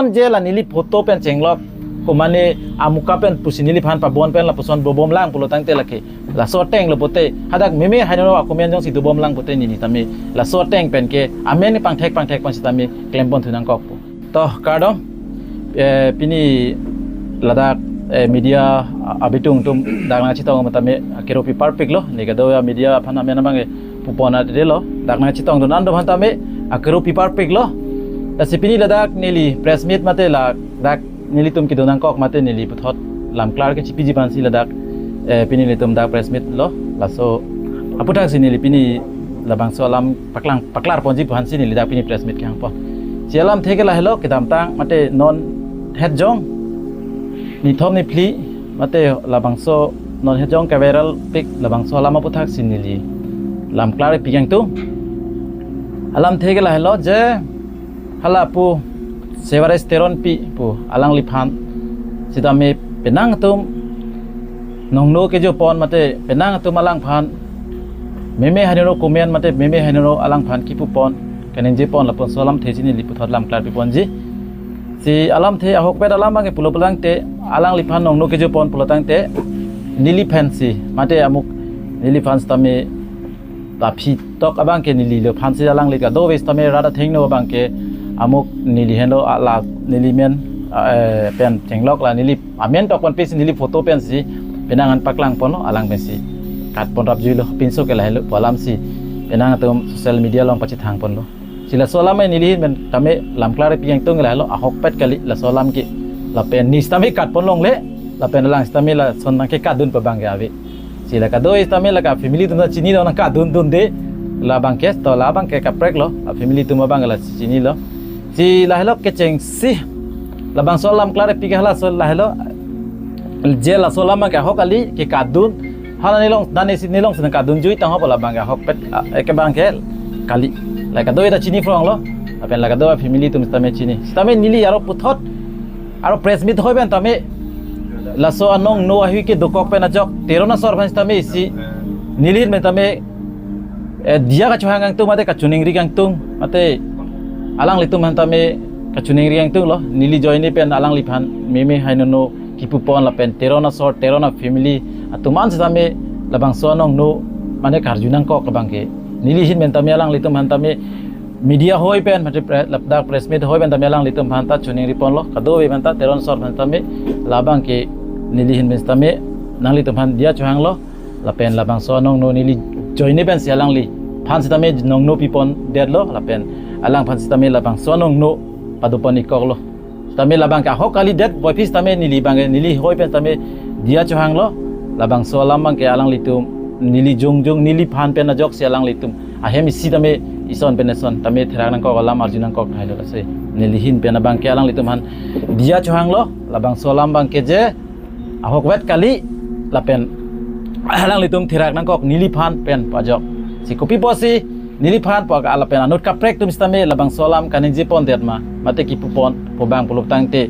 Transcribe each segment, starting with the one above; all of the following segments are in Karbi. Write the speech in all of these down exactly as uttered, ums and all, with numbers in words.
je la neli photo pen chenglok, komane amuka pen pusi neliphan pabon pen lapuson bobom lang pulo tangte lake laso ateng lo pote, hadak meme henono akomen jongsi dobom lang pote neli tame laso ateng pen ke amen pangthek pangthek pen sitame klempon thu nangkok pu. To kardom, eh, pini ladak, eh, media abitung atum dak nangchetong tame akero pi parpik lo, ne kadokave media aphan amen abang ke pupon adelo, dak nangchetong dun an do aphan tame akero pi parpik lo. Lasi pini ladak neli press meet mate ladak nelitum kedo nangkok mate neli puthot lamklar kechipiji aphansi ladak, eh, pini nelitum dak press meet lo. Laso aputhaksi neli pini labangso alam paklang paklar ponji aphansi neli dak pini press meet kehang pon. Si alamthe ke lahelo, kedamtang mate non het jong nithom niphli mate labangso non het jong ke-viral pik labangso alam aputhaksi neli lamklar pi kangtung. Alamthe ke lahelo je hala pu Sevares Teronpi pu alangliphan sitame penang atum nongno kejopon mate penang atum alangphan meme henono komen mate meme henono alangphan kipupon kaningjepon lapuson alamthe si neli puthot lamklar piponji. Si alamthe ahokpet alam abang ke pulo pulo tangte alangliphan nongno kejopon pulo tangte neliphansi mate amuk neliphan sitame ta aphi tok abang ke neli lo aphansi alangli kadokave sitame rat athengno abang ke amuk neli henlo ala neli men, eh, pen chenglok la neli amen tok pen pisi neli photo pensi penang an paklang ponlo, alang pensi kat pon rapjuilo, pinso ke lahelo pu alamsi penang atum social media along pachethang ponlo. Si laso alam neli ahin pen tame lamklar pi kangtung lahelo, ahokpet kali laso alam ke. Lapen ne sitame kat pon longle, lapen alang sitame lason nangkekatdun pu abang ke ave. Si la kadokave sitame lake family atum ta chini lo, nangkatdun dunde labang ke, to labang ke kaprek lo, a family atum abang ke la chinilo. Si lahelo kechengsi labangso lamklar pi ke halaso lahelo, je laso alam abang ke ahok kali kekatdun, hala nelong, dan isi nelongsi nangkatdunjui tangho pu labang ke ahokpet, ah, eh, ke abang ke kali. La kadokave ta chini phronglo, lapen la kadokave family atum sitame chini. Sitame neli aro puthot aro press meet hoi pen tame laso anongno ahui kedokok pen ajok Teron asor aphan sitame isi neli ahin pen tame, eh, diya kachohang kangtung mate kachiningri kangtung mate alanglitum aphan tame kachiningri kangtunglo, neli ajoine pen alangliphan meme henono kipupon lapen Teron asor, Teron a family atum an sitame labangso anongno mane karju nangkok abang ke neli ahin pen tame alanglitum aphan tame media hoi pen mate pre-, ladak press meet hoi pen tame alanglitum aphan ta chiningri ponlo, kadokave aphan ta, Teron asor aphan tame labang ke neli ahin pen tame nanglitum aphan diya chohanglo. Lapen labangso anongno neli ajoine pensi alangliphan sitame nongno pipondetlo, lapen alangphan sitame labangso anongno padopon ikkoklo. Sitame labang ke ahok kalidet, puvoiphit sitame neli abang ke neli hoi pen sitame diya chohanglo. Labangso alam abang ke alanglitum neli jongjong neliphan pen ajoksi alanglitum ahem isi tame ison pen ison tame therak nangkok alam arju nangkok thailo, lasi neli ahin pen abang ke alanglitum aphan diya chohanglo. Labangso alam abang ke je ahokpet kali lapen alanglitum therak nangkok neliphan pen pu ajok. Si kopi pusi neliphan pu aga lapen anut kaprek atum sitame labangso alam kaningje pondet ma mate kipupon pu abang pulo tangte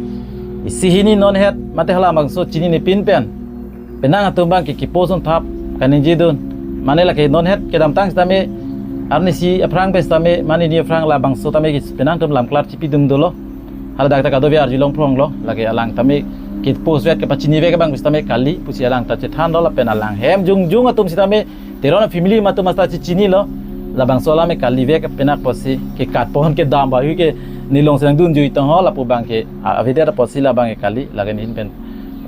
isi hini non het mate halabangso chinine pin pen penang atum abang ke kipost un thap kaningje dun. Mane lake non het kedamtang sitame arnisi aphrang pen sitame mane ni aphrang labangso tame ke penang atum lamklar chipidun dolo. Haladak ta kadokave arjulong phronglo, lake alang tame kipost vek kepachini vek abang sitame kali pusi alang ta chethanlo, lapen alang hem jongjong atum sitame Teron a family atum hasta chichinilo. Labangso alam ke kali vek, penang pusi kekat pon kedam ba hui ke nelongsi nangdunjui tangho lapu abang ke, a, avedet pusi labang ke kali, lake ne ahin pen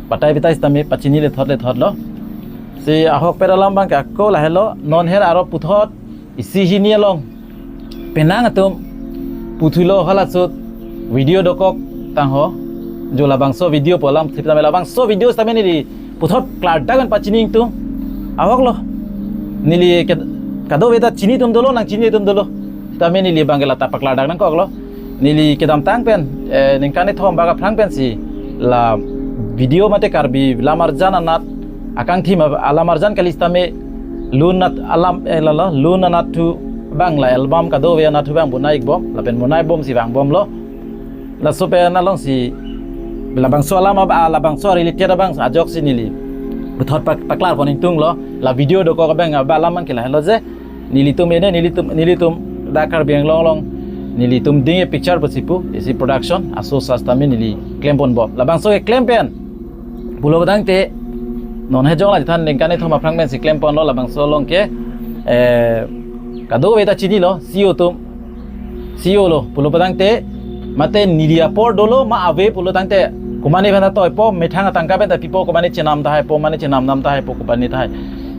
batai batai sitame pachini lethot lethotlo. Si ahokpet alam abang ke ako lahelo, non het aro puthot isi hini along penang atum puthulo, halaso video dokok tangho, jo labangso video pu alamthe tame labangso video sitame neli puthot klardak pen pachini ingtung. Ahoklo. Neli ke kadokave ta chini atum dolo, nangchini atum dolo. Sitame neli abang ke la ta paklardak nangkoklo. Neli kedamtang pen, eh, ningkan kethom bak aphrang pensi la video mate Karbi lamarjan anat akangthim ab-, alamarjan kali sitame lun anat alam, eh, lalo, lun anat thu abang la album kadokave anat thu abang bonai ikbom, lapen bonai bomsi vangbomlo. Laso pen alongsi labangso alam ab-, ah, labangso related abang ajoksi neli puthot pak-, paklar pon ingtunglo. La video dokok abang, ah, ba alam abang ke lahelo je nelitum ene, nelitum, nelitum dak Karbi Anglong along Nelitum Ding e Picture pusi pu, isi production, aso sas tame neli klempon bom. Labangso keklem pen pulo tangte, non hejong la chethan ningkan kethom aphrang pensi klemponlo, labangso along ke, eh, kadokave ta chinilo, C E O atum, C E O lo pulo tangte, mate neli apor dolo ma ave pulo tangte, komane pen ta toipo, methang atangka pen ta pipo, komane chenam tahai po, mane chenam nam tahai po, kopine tahai.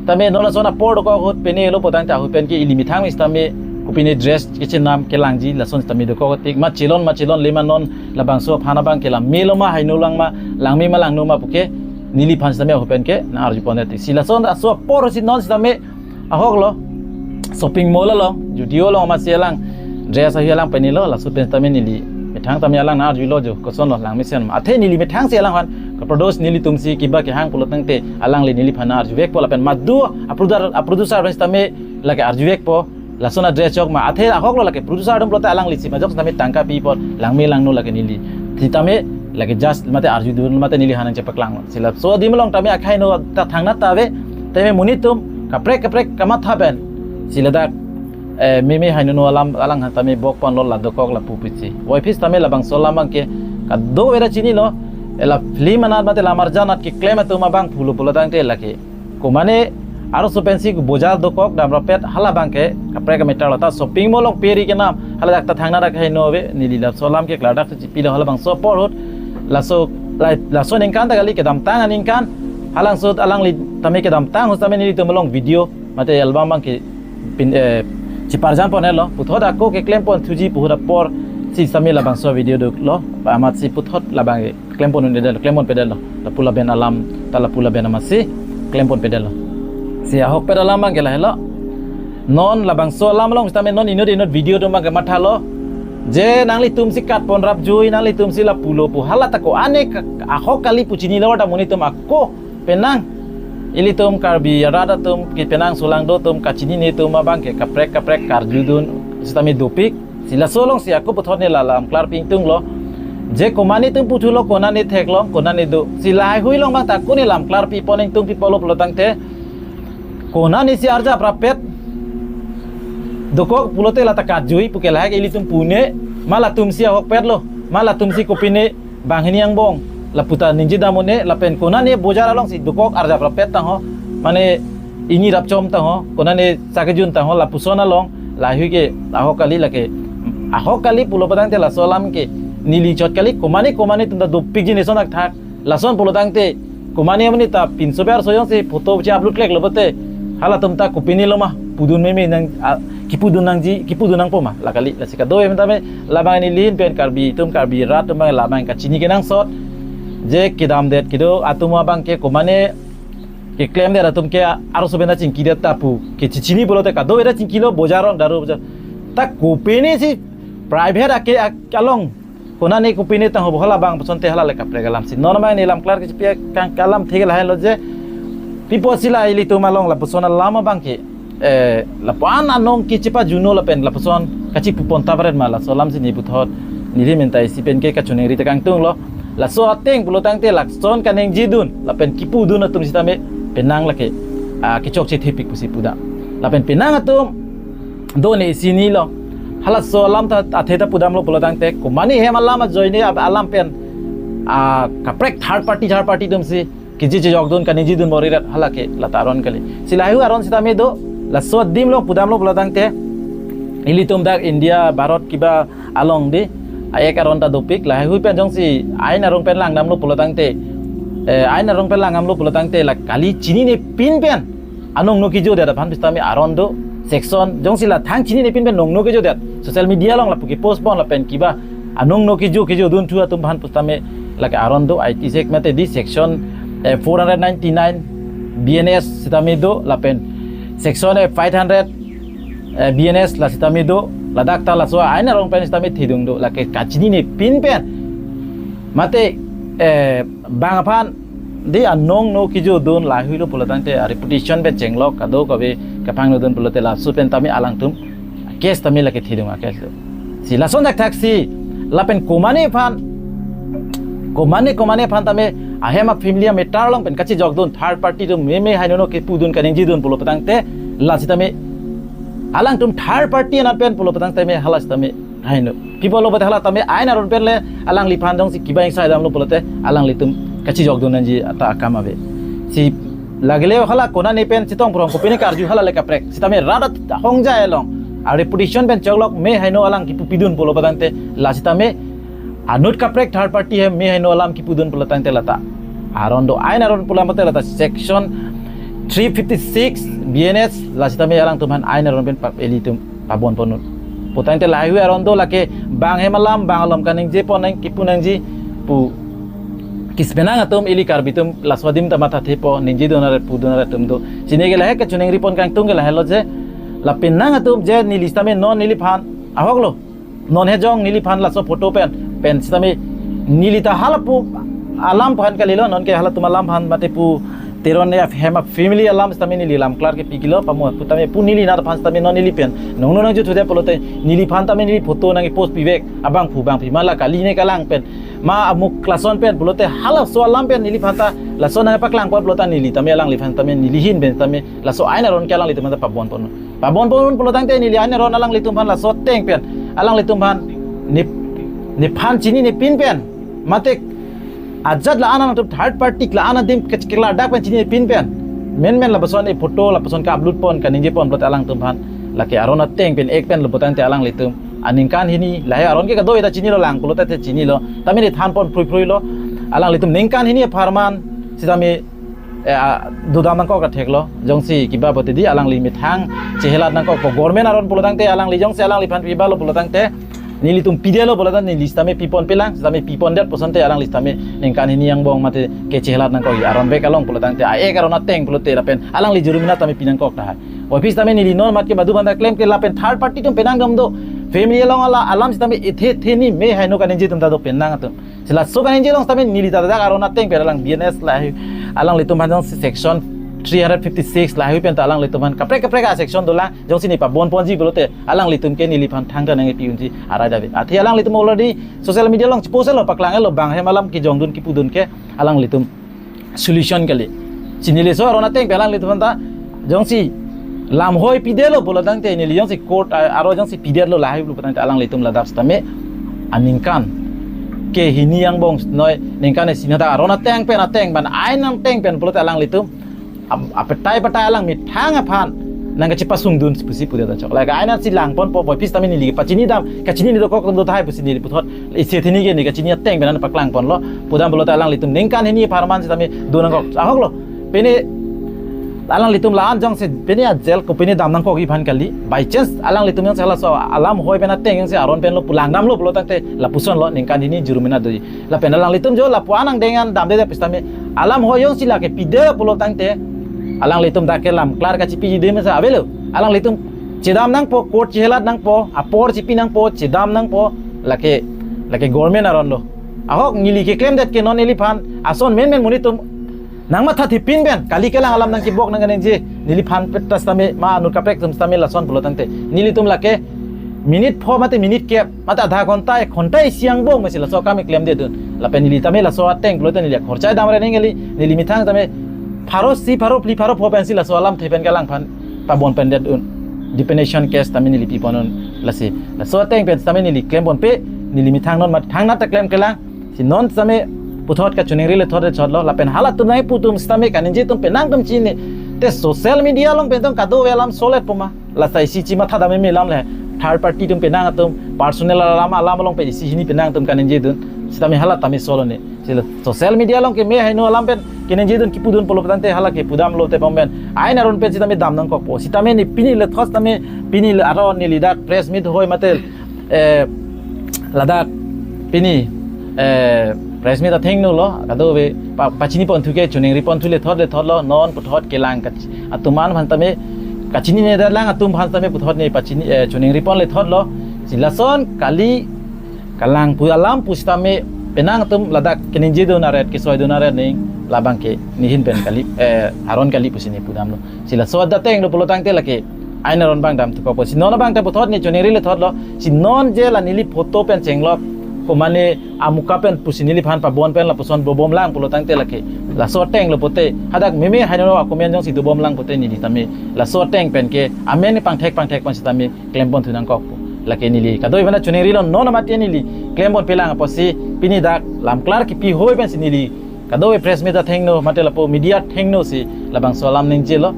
Tame non lason apor dokok ahut pine lo pulo tangte, ahut pen ke ili methang sitame kopine dress kechenam kelangji, lason sitame dokok tik, ma chelon ma chelonle ma, non labangso aphan abang ke langmelo ma, haino lang ma, langme ma langno ma puke, neliphan sitame ahut pen ke nang-arjupon tik. Si lason aso apor si non sitame ahoklo, shopping mall along, Zudio along ma si alang dress ahi alang pinelo, laso pen tame neli methang tame alang nang-arjulo jo, kosonlo, langmesen ma. Athe neli methang si alangphan kaproduce, nelitum si kiba kehang pulo tangte, alangli neliphan nang-arjuvekpo lapen madu a-producer, a-producer pen sitame lake arjuvekpo, lason adress chok ma. Athe ahoklo, lake producer atum pulote alangli si majok sitame tangka pipo, langme langno lake neli sitame lake just mate arjudun mate neliphan nangchepaklang. Si laso adim along tame akhai no ta thangnat ta ave, tame monittum kaprek kaprek kamatha pen si ladak, eh, meme haino no alam alang tame bokponlo, la dokok lapu pusi. Voiphit tame labangso alam abang ke kadokave ta chinilo, eh, la film anat mate la marjan anat keklem atum abang pulo pulo tangte lake komane arloso pensi bojar dokok damrappet, hala abang ke kaprek a-matter lo. Ta shopping mall along peri kenam, hala dak ta thangnat akhai no ave, neli laso alam ke klardak si chipilo, halabangso apor ahut, laso, la, laso aningkan ta kali, kedamtang aningkan, halangsut alangli tame kedamtang ahut tame nelitum along video mate album abang ke pin, eh, chiparjan ponlo, puthot ako keklempon thuji pu ahut apor si tame labangso video doklo, amatsi puthot labang ke klempon un-edetlo, klempon pedetlo. Lapu laben alam, ta lapu laben amatsi klempon pedetlo. Si ahokpet alam abang ke lahelo. Non labangso alam along sitame non inut inut video atum abang ke mathalo, je nanglitum si katpon rapjui, nanglitum si lapulo pu. Hala ta ko-an ke ahok kali pu chinilo ta monittum ako penang, ilitum Karbi arat atum, kepenang solangdo atum, kachinine atum abang ke kaprek kaprek karjudun sitame dopik. Si laso along si ako puthot ne la lam klarpi ingtunglo. Je komane atum puthulo, konane theklong, konane do. Si lahaihui along abang ta ako ne lam klarpipon ingtung, pipolo pulo tangte, konane si arjap rappet dokok pulote la ta katjui puke lahai ke ilitum pune, ma latum si ahokpetlo, ma latum si kopine banghini angbong lapu ta ningje dam un-e, lapen konane bojar along si dokok arjap rappet tangho, mane ini rapchom tangho, konane sakejun tangho, lapuson along, lahaihui ke ahok kali lake. Ahok kali pulo pulo tangte laso alam ke neli chot kali, komane komane atum ta dopik jinis onak thak. Lason pulo tangte, komane amonit ta pinso ber soyong si photo che upload kleklo pulote, halatum ta kopinelo ma, pudun meme nang, a, kipudun nangji, kipudun nangpo ma, la kali, lasi kadokave tame, labang neli ahin pen Karbi atum, Karbi arat atum abang labang kachini kenangsot, je kedamdet kedo atum abang ke komane keklemdet atum ke arloso pen ta chingkidet ta pu, kechechini pulote kadokave ta chingkilo, bojar along, daru bojar. Ta kopine si private ake, ak-, along, konane kopine tangho bo, hala abang pusonte hala le kaprek alam si. Non abang ne lam klar kechipi kang alam thek lahelo je, pi apotsi la ilitum along lapuson alam abang ke, eh, lapu-an anong ke chepajuno lapen lapuson kachipupon ta baret ma, laso alam si ne puthot neli ahin pen ta isi pen ke kachiningri ta kangtunglo. Laso ateng pulo tangte lason kaningjedun lapen kipudun atum sitame penang lake, ah, kechokche thepik pusi pudam. Lapen penang atum do ne isi nilo. Halaso alam ta athe ta pudamlo pulo tangte, komane hem alam ajoine ab-, alam pen, ah, kaprek third party, third party atum si keji chejokdun, kaningjedun bor-irat, hala ke la ta aron kali. Si lahaihui aron sitame do, laso adim along pudamlo pulo tangte, ilitum dak India, Bharat kiba along dei, a-ek aron ta dopik, lahaihui pen jongsi ain arong pen langdamlo pulo tangte, eh, ain arong pen langdamlo pulo tangte, la kali chinine pin pen anong no kejodet aphan pusitame aron do, section, jongsi la thang chinine pin pen nong no kejodet, social media along lapu kepost pon lapen kiba anong no kejo, kejodunthu atum aphan pusitame lake aron do, I T sek mate dei section, eh, four hundred ninety-nine B N S sitame do, lapen section, eh, five hundred, eh, B N S la sitame do, ladak ta laso ain arong pen sitame thedung do, lake kachinine pin pen. Mate, eh, bang aphan dei anong no kejodun, lahaihuilo pulo tangte a-reputation pen chenglok, kadokave kapangno dun pulote laso pen tame alangtum case tame lake thedung a-case lo. Si lason thakthak si, lapen komane aphan, komane, komane aphan tame ahem a-family a-matter along pen kachejokdun, third party atum meme haino no kipudun, kaningjedun pulo tangte, la sitame alangtum third party anat pen pulo tangte me hala sitame Haino. Pi apotlo pulote hala tame ain aron pen le alangliphan jongsi kiba ingsa damlo pulote alanglitum kachijokdun nangji ata akam ave. Si lagile hala konane pen chetong phrong kopine karju hala le kaprek. Sitame rat ahongja along a reputation pen choklok me haino alang kipu pidun pulo pulotangte la sitame anut kaprek third party he me haino alam kipudun pulotangte lata aron do, ain aron pulang pulotangte lata section three fifty-six B N S la sitame alangtum aphan ain aron pen pap elitum pabon ponnon. Pulotangte laheihui aron do, lake bang hem alam bang alom kaningje pon nang kipu nangji pu kispenang atum ili Karbi atum laso adim ta mathathepo, ningjedun arat pudun arat atum do. Chini ke lahei kachiningri pon kangtung ke lahelo je, la penang atum je neli sitame non neliphan ahoklo. Non hejong neliphan laso photo pen, pen sitame neli ta hala pu alam aphan kalilo, non ke halatum alam aphan mate pu Teron ne hem a family alam sitame neli lam klar ke pikilo pamo putame pu neli nat aphan sitame non neli pen nongno nangjuthude pulote neliphan tame neli photo nangkepost pivek, abangphu bangphli ma la kali ne kalang pen ma amuk lason pen pulote halaso alam pen neliphan ta lason nangpaklang pon pulote neli tame alangliphan tame neli ahin pen tame laso ain aron ke alanglitum aphan ta pabon ponnon. Pabon ponnon pulotangte neli ain aron alanglitum aphan laso ateng pen alanglitum aphan ne, nephan chinine pin pen mate ajat la-an atum third party la-an adim ke, keklardak pen chinine pin pen menmen lapuson e photo lapuson ka-upload pon kaningje pon pulote alangtum aphan lake aron ateng pen ek pen lo pulotangte alanglitum aningkan hini lahei aron ke kadokave ta chinilo lang pulote te chinilo. Tame ne than pon phrui phruilo. Alanglitum ningkan hini apharman sitame eh, a, dodam nangkok katheklo. Jongsi kiba pute di alangli methang chehelat nangkokpo. Government aron pulotangte alangli jongsi alangliphan pibalo pulotangte nelitum pidelo pulotangte neli sitame pipon pelang, sitame pipondet pusonte alangli sitame ningkan hini angbong mate kechehelat nangkok aron bek along pulotangte a-ek aron ateng pulote lapen alangli jurimana tame pinangkok tahai. Office tame neli non mat ke badu banda klem ke lapen third party atum penang dam do. Family along ala alam sitame ethe theni me haino kaningje atum ta do penang atum. Si laso kaningje along sitame neli ta dak aron ateng pen alang B N S lahei alanglitum aphan jongsi section three hundred fifty-six lahei pen ta alanglitum aphan kaprek kaprek a-section dolang jongsi ne pabon ponji pulote alanglitum ke neliphan thangta nangpi unji arai dave. Athe alanglitum already social media along chepostlo paklanglo bang hem alam kejongdun kipudun ke alanglitum solution kali. Si neli laso aron ateng pen alanglitum aphan ta jongsi lamhoi pidelo pulotangte neli jongsi court a, aro jongsi pidetlo lahei pulotangte alanglitum ladak sitame aningkan ke hini angbong noi ningkan isi nata aron ateng pen ateng ban ain ateng pen pulote alanglitum ap-, apetai petai alang methang aphan nangkachepasungdun pusi pudet ta chok. Lake ain si lang ponpo office tame neli pachini dam kachini ni dokok dam do tahai pusi neli puthot isi thini ke ne kachini ateng pen nangpaklang ponlo. Pudam pulote alanglitum ningkan hini apharman sitame do nangkok ahoklo. Pine alanglitum la-an jongsi pine a-jail kopine dam nangkokji aphan kali. By chance alanglitum jongsi halaso alamhoi pen ateng jongsi aron pen lo pulang damlo pulotangte lapusonlo ningkan hini jurimana doji. Lapen alanglitum jo lapu-an angdeng an damde pusitame alamhoi jongsi lake pide pulotangte alanglitum dak ke lam klar kachipiji dam sa avelo. Alanglitum chedam nangpo, court chehelat nangpo, apor chipi nangpo, chedam nangpo, lake, lake government aron lo. Ahok neli keklemdet ke non neliphan ason menmen monit atum nangmathathe pin pen kali kelang alam nangkebok nangkaningje neliphan pet ta sitame ma anut kaprek atum sitame lason pulotangte nelitum lake minute pho mate minute kep mate adha ghonta ek ghonta isi angbong mesi laso akam keklemdedun. Lapen neli tame laso ateng pulote neli khorcha damre neng kali, neli methang tame pharo isi pharo phli pharo pho pensi laso alamthe pen kalang aphan pabon pendetdun. Defamation case tame neli piponnon. Lasi laso ateng pen tame neli klem ponpe, neli methang non mat thangnat ta klem kelang. Si non tame puthot kachiningri lethot lethotlo lapen halatum nangpu atum sitame kaningje atum penang atum chini. Te social media along pen atum kadokave alam soletpo ma. Lasi isi chi matha dam me lam le. Third party atum penang atum, personal alam alam along pen isi hini penang atum kaningjedun. Sitame hala tame solone. Si la social media along ke me haino alam pen keningjedun kipudun pulotangte hala kepudamlo te pom pen ain aron pen sitame dam nangkokpo. Sitame ne pini lethot tame pini le aron neli dak press meet hoi mate eh, ladak pini eh, press meet athengno lo kadokave pa, pachini ponthu ke chiningri ponthu lethot lethotlo non puthot kelang kach-, atum aphan tame kachinine dalang atum aphan tame puthot ne pachini eh, chiningri pon lethotlo. Si lason kali kalang pu alam pusitame penang atum ladak keningjedun aret kesoidun aret ning labang ke ne ahin pen kali eh, aron kali pusi ne pudamlo. Si laso adateng lo pulotangte lake ain aron abang damthu kokpo. Si non abang ta puthot ne chiningri lethotlo. Si non je la neli photo pen chenglok komane amuka pen pusi neliphan pabon pen lapuson dobom lang pulotangte lake laso ateng lo pute hadak meme haino akomen jongsi dobom lang pute neli tame laso ateng pen ke amen pangthek pangthek pen sitame klem ponthu nangkokpo. Lake neli kadoi bana chuningri lo, non mati neli klem ponpe lang apotsi pini dak lamklar kipi hoi pensi neli kadoi press meet athengno mate lapu media athengno si labangso alam ningjelo.